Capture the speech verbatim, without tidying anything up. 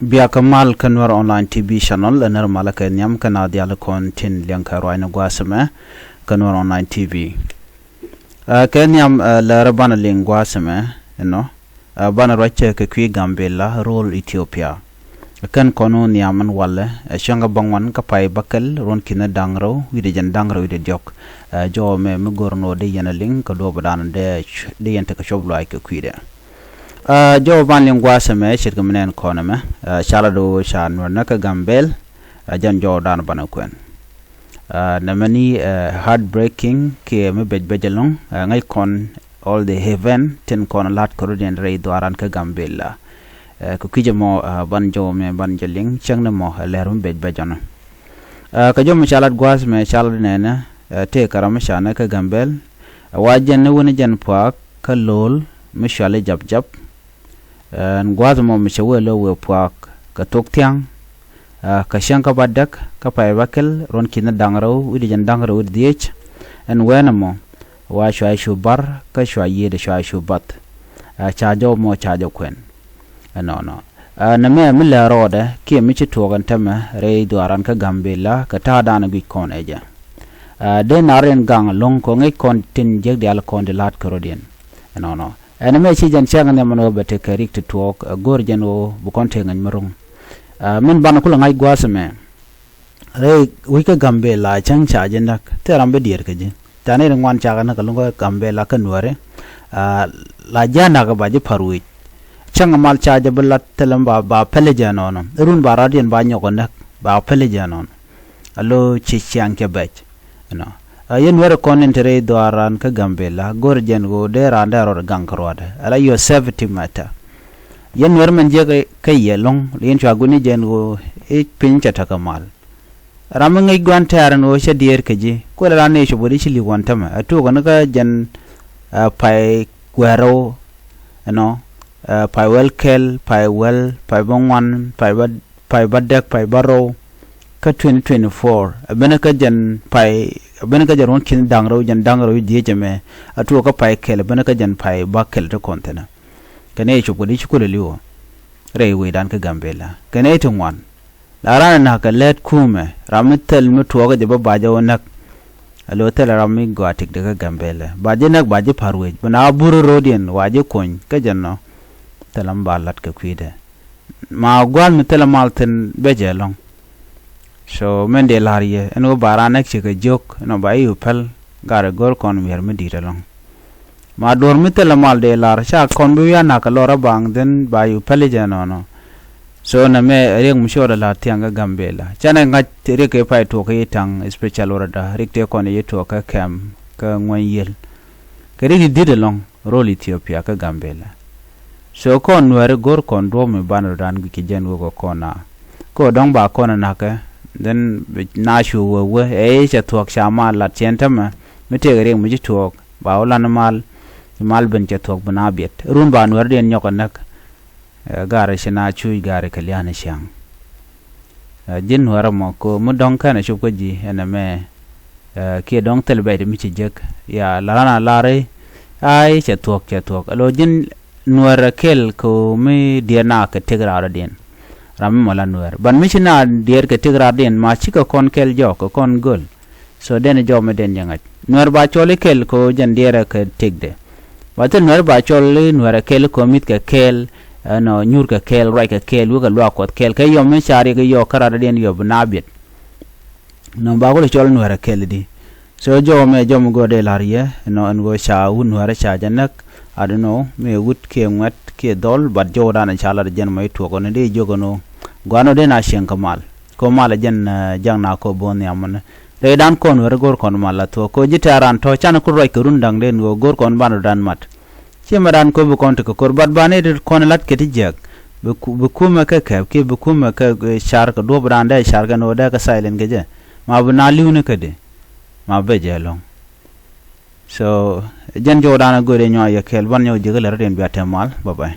Biakä mal kä Nuɛr Online T V channel, ɛ nɛr malä kɛ nhiam kä na dhial kɔn tin liɛŋ kɛ ruacni gua̱a̱th ɛmɛ kä Nuɛr Online T V. Ɛ, kɛ nhiam, ɛ, lärä banɛ liŋ gua̱a̱th ɛmɛ, ɛnɔ, ɛ, banɛ ruac kɛ kui̱ Gambela, rol Ethiopia. Ɛ kɛn kɔn wä nhiam ɛn walɛ, ɛ, cäŋ kä bäŋuan kä pay bäkɛl, ruɔ̱n ki̱n da̱ŋ rɛw wi̱cdɛ jɛn da̱ŋ rɛw wi̱cdɛ diɔ̱k. Ɛ, jɔwä mɛ mi go̱r nɔ dee yɛn a liŋ kä duɔ̱ɔ̱p dan dee, dee yɛn tekɛ cop luaac kɛ kui̱dɛ. Ɛ, jɔwä ban liŋ gua̱a̱th ɛmɛ ce̱tkɛ mi nɛn kɔn ɛmɛ, ɛ, ca lat ɣöö ca Nuɛr näk kä Gambel, ɛ, jɛn jɔwä dan banɛ kuɛn. Ɛ, nɛmɛ ni, ɛ, heartbreaking kiɛ mi bɛc bɛc ɛlɔ̱ŋ, ɛ, ŋäc kɔn all the event tin kɔn la̱t kɛ rɔ̱diɛn rɛy dhuaaran kä Gambela. Ɛ, kɛ kui̱c ɛmɔ, ɛ, ban jɔwä mɛ ban jɛ liŋ cäŋ ni mɔ, ɛ, lɛr mi bɛc bɛc ɔnɔ. Ɛ, kɛ jɔwä mɛ ca lat gua̱a̱th mɛ ca lat nɛnɛ, ɛ, tëë kɛ ram mi ca näk kä Gambel, ɛ, wa jɛn ni wun jɛn pua̱a̱k kä lo̱l mi cuali jap jap. Ɛn gua̱a̱th mɔ mi cɛ wee lo̱ wee pua̱a̱k kɛ thok thia̱ŋ, ɛ, kɛ cäŋ kä ba däk kä pay bäkɛl, ruɔ̱n ki̱n da̱ŋ rɛw wi̱cdɛ jɛn da̱ŋ rɛw wi̱cdɛ dhiec. Ɛn wɛnɛ mɔ wa cua cu bar kä cua yiëëdɛ cua cu bath. Ɛ, ca jɔw mɔ ca jɛ kuɛn. Ɛnɔnɔ. Ɛ, nɛmɛ mi lɛ rɔɔdɛ kiɛ mi ci tuɔɔk ɛn tämɛ rɛy dhuaaran kä Gambela kɛ ta̱a̱dan guic kɔn ɛ jɛ. Ɛ, dee nar in gaŋ ɛlɔ̱ŋ kɛ ŋäc kɔn tin jiäk diaal kɔn ti la̱t kɛ rɔ̱diɛn. Ɛnɔnɔ. Ɛn ɛmɛ ci jɛn cäŋ nhiam ɛn ɣöö bɛ tekɛ rik ti tuɔɔk, ɛ, go̱o̱r jɛn ɣöö bi kɔn tëë ŋäc mi ro̱ŋ. Ɛ, min banɛ kulɛ ŋa̱c gua̱a̱th ɛmɛ. Rɛy wi̱c kä Gambela cäŋ ca ji̱ näk, thil ram bi diɛɛr kɛ ji̱. Ca ni ri ŋuan cakɛ näk ɛlɔ̱ŋ kä Gambela kä Nuääri. Ɛ, la ji̱ a näk ba ji̱ pa̱r wi̱c. Cäŋ mal ca jɛ bi lat thilɛ ba, ba pɛli jɛ ɛnɔnɔ. Run ba rɔ̱diɛn ba nyɔk ɛ näk, ba pɛli jɛ ɛnɔnɔ. Alo ci ciaŋ cɛ bɛc. Ɛnɔ. Ɛ, yɛn Nuääri kɔn in te rɛy dhuaaran kä Gambela, go̱r jɛn ɣöö dee raan dee rɔɔdɛ gaŋ kɛ ruaadɛ. Ala your safety matter. Yɛn Nuääri mɛn jiäk kä yɛ ɛlɔ̱ŋ, yɛn cua guini jɛn ɣöö i̱ piny cɛ tekɛ mal. Ram mi ŋäc gua̱n tɛ̈r ɛn ɣöö cä diëër kɛ ji̱, kuɛ la raan nɛy cop kɛ di ci li̱w ɣɔn tämɛ. Ɛ tuɔɔk ɛn kä jɛn, ɛ, pay guɛ̈rä, ɛnɔ, ɛ, pay wäl kɛl, pay wäl, pay bä ŋuan, pay bä, pay bä däk, pay bä rɔw. Kä twenty twenty-four, ɛ ben kä jɛn pay, ɛ ben kä jɛn ruɔ̱n ki̱n da̱ŋ rɛw, jɛn da̱ŋ rɛw dhiec ɛmɛ. Ɛ tuɔɔk kä pay kɛl, ɛ ben kä jɛn pay bä kɛl ti kɔn thi̱n ɛ. Kɛ nɛy cop kɛ di ci kulɛ li̱w ɣɔn rɛy wecdan kä Gambela. Kɛ nɛy ti ŋuan. La raan ɛ na̱k kɛ lät kumɛ, ram mi thil mi tuɔɔk jɛ bä ba jɛ wä näk. Alo thil ram mi gɔaa tikdɛ kä Gambela. Ba ji̱ näk ba ji̱ pa̱r wec. Bi na bur ro̱diɛn wa ji̱ kuny kä jɛn nɔ. Thil ram ba lat kɛ kui̱dɛ. Ma gua̱a̱th mi thil mal thi̱n bɛ jɛ ɛlɔ̱ŋ. So min dee la̱r yɛ ɛn ɣöö ba raan näk cikɛ jiök ɛn ɣöö ba i̱ wä päl. Gat ɛ go̱r kɔn wiɛr mi di̱i̱t ɛlɔ̱ŋ. Ma duɔ̱ɔ̱r mi thilɛ mal dee lar ca kɔn bi wi̱i̱ a na̱k kɛ lɔr a baŋ, then ba yu pɛli jɛ nɔnɔ. So nɛ mɛ riɛk mi cuɔt a la̱r thiaŋ kä Gambela. Canɛ ŋa̱c riɛk kɛ pay tuɔk kä yi taŋ special wä rɔda riɛk tëë kɔn yi tuɔk kä kɛm kä ŋuɛny yiël. Kɛ riɛk yi di̱t ɛlɔ̱ŋ rol Ethiopia kä Gambela. So kɔn nuɛri go̱r kɔn duɔ̱ɔ̱p mi banɛ rɔdan guic kɛ jɛn wek ɔ kɔn a. Kä dɔ̱ŋ ba kɔn a na̱kɛ, then na cu wee wee ɛ cɛ thuɔ̱k ca mal lat cɛn tämɛ. Mi tëëk riɛk mi ci tuɔɔk ba wä lan mal. Ci mal ben cɛ thuɔ̱k bi na biɛt run ba nuɛr diɛn nyɔk ɛ näk. Ɛ, gaari ci na cuc gaari kɛ lia̱a̱n ciaŋ. Ɛ, ji̱n nuɛr ɛmɔ ko mi dɔ̱ŋ kɛn ɛ cop kä ji̱ ɛn ɛmɛ. Ɛ, kiɛ dɔ̱ŋ thil bɛc mi ci jek ya laran a lari. Ay cɛ thuɔ̱k cɛ thuɔ̱k ɛ lo ji̱n nuɛr ɛ kɛl ko mi diɛt na kɛ tëk raar diɛn. Ram mi mɔ la nuɛr ban mi ci na diɛt kɛ tëk raar diɛn ma cikɛ kɔn kɛl jɔk kɛ kɔn göl. So den jɔk mi den jɛ ŋa̱c nuɛr ba cɔl i̱ kɛl ko jɛn diɛrɛ kɛ tëkdɛ. Ba thil nuɛr ba cɔl i̱ nuɛr ɛ kɛl ko mi̱th kɛ kɛl. Ɛnɔ nyur kɛ kɛl ruac kɛ kɛl wekɛ luak kuɔth kɛl kɛ yɔm mi ca riɛk i̱ yɔk kä rat adiɛn yɔp bi na biɛt. Nɔ ba kulɛ cɔl nuɛr ɛ kɛl di. So jɔk mɛ jɔk mi go̱o̱r dee la̱r yɛ ɛnɔ ɛn ɣöö ca wut nuɛr ca jɛ näk. Adunɔ mi wut kiɛ ŋuɛt kiɛ dhɔl bat jɔk dan ca lat jɛn mɔ i̱ tuɔk ɛn dee jiök ɛn ɣöö gua̱n ɔ dee na cieŋ kɛ mal. Ko mal jɛn, ɛ, jak na ko bo̱o̱n nhiam mɔnɛ. Rɛydan kɔn weri go̱r kɔn mal la thuɔ̱k ko ji̱ tɛ̈ran tɔ̱ canɛ ku ruac kɛ run da̱ŋ den ɣöö go̱r kɔn banɛ dan mat. Ciɛ mɛ dan ko bi kɔn tekɛ ko̱r bat banɛ ri kɔn lat kɛ ti jiäk. Bi ku-, bi kumɛ kɛ kɛp kiɛ bi kumɛ kɛ, ɛ, car kɛ duɔ̱p dan dee car kɛ ni ɣöö dee kɛ silent kɛ jɛ. Ma bi na li̱wni kädi. Ma bɛ jɛ ɛlɔ̱ŋ. So jɛn jɔwdan a go̱o̱rɛ nyɔa yɛ kɛɛl ban nyɔk jiäkä lɛ rɔ̱diɛn bia tɛm mal. Bye bye.